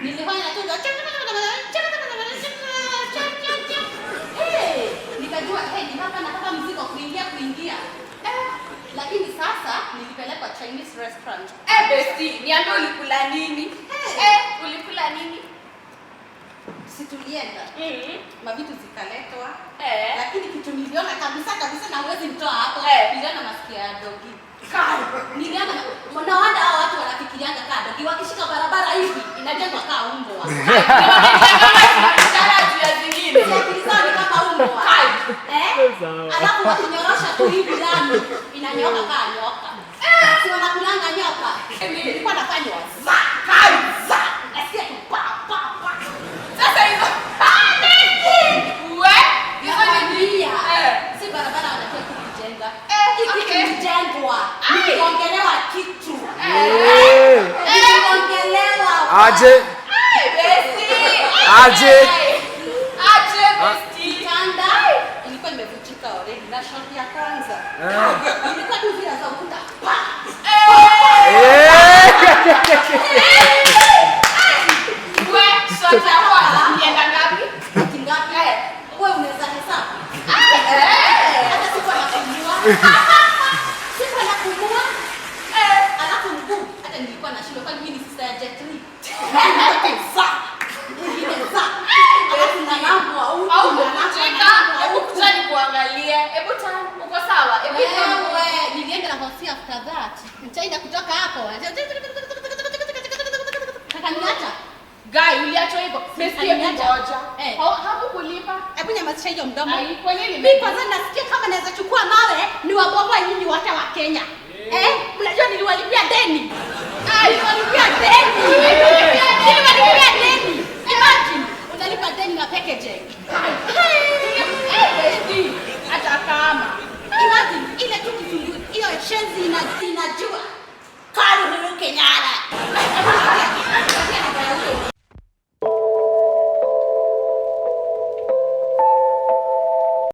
Nilifanya tu. Hey, nikajua, hey, ni hapa na hapa mzigo kuingia kuingia. Eh, lakini sasa nilipelekwa Chinese restaurant. Eh, bestie, niambie ulikula nini? Hey. Eh, ulikula nini? Si tulienda. Mavitu zikaletwa. Lakini kitu niliona kabisa kabisa na huwezi mtoa hapo. Niliona masikio ya dogi. Kai. Niliona na wanda hao watu wanafikirianga kaa dogi, wakishika barabara hivi inajengwa kaa umbwa. Ishara juu ya zingine. Si akili zao ni kama umbwa. Kai. Eh? Alafu wakinyorosha tu hivi lami inanyoka kaa nyoka. Si wanakulanga nyoka. Nilikuwa nafanywa za Kai. za. Nasikia tu pa pa pa. Sasa hizo. Ah, bestie. We, hizo ni Nakwambia. Si barabara wanajua tu kujenga. Hii kitu ilijengwa. Ai. Niliongelewa kitu. Eh. Niliongelewa. Aje. Ai, bestie. Aje. Aje, bestie. Kitanda ilikuwa imevunjika already na shot ya kwanza. Ilikuwa tu zile za ukuta. Pa! Eh. We, shot ya kwanza ilienda ngapi? Ati ngapi? Wewe unaweza hesabu. Hata sikuwa napumua. Sikuwa napumua. Alafu mguu hata nilikuwa nashindwa, kwani mimi ni sister ya Jet Li. Za. Ingine za. Alafu nalambwa huku, Au nalambwa, kucheka, nalambwa hebu huku. kucha nikuangalie. Hebu turn, uko sawa? Hebu Wewe, nilienda na hosi after that. China kutoka hapo. Akaniacha. Guy, uliachwa hivyo. Bestie, hebu Aliniacha. ngoja. Eh. Hakukulipa? Hebu nyamazisha hiyo mdomo. Ai, kwa nini? Mimi kwanza nasikia kama naweza chukua mawe niwabomoe nyinyi wote wa Kenya. Eh, mnajua niliwalipia deni. Niliwalipia deni. Niliwalipia deni. Imagine unalipa deni na packaging. Eh, bestie, hata kama. Imagine ile tu kitu hiyo shenzi inajua. Kari Uhuru Kenyatta.